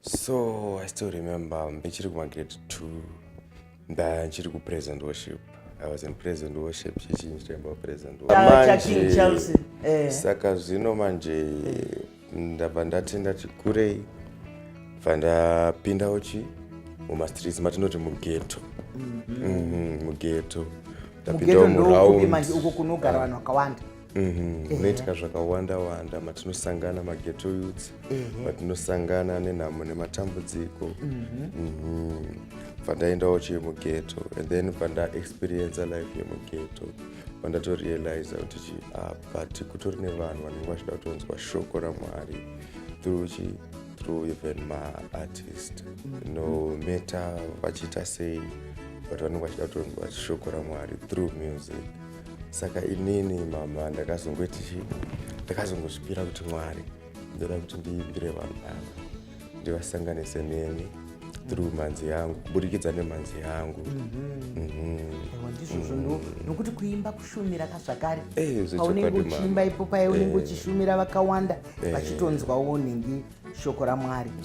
So I still remember ndichiri kumagrade 2, ndanchiri kupraise and worship. I was in praise and worship, chichi ndichitoimba praise and Cha King Charles. Saka zvino manje ndabva ndati ndati kurei, bva ndapindawo chi mumastreets, matinoti mughetto. Mughetto. Mughetto. Ndapindawo ndokupi muround. Manje uko kunogara vanhu vakawanda. Munoitika zvakawanda wanda, matinosangana maghetto youths, matinosangana nenhamo nematambudziko. Bva ndaendawo chi mughetto and then bva ndaexperienca life yemughetto, bva ndatorealiza kuti chi but kutori nevanhu vanenge vachida kutonzwa shoko raMwari through chi through even maartist, no matter vachiita sei, but vanenge vachida kutonzwa shoko raMwari through music. Saka inini mama ndakazongoti chi ndakazongozvipira kuti, "Mwari, ndoda kuti ndiimbire vanhu ava, ndivasanganise nemi through mhanzi yangu, kuburikidza nemhanzi yangu." Aiwa, ndizvozvo, nokuti kuimba kushumira kazvakare. Zvechokwadi, Paunenge mama. uchiimba ipo paya, unenge uchishumira vakawanda, vachitonzwawo nhingi shoko raMwari.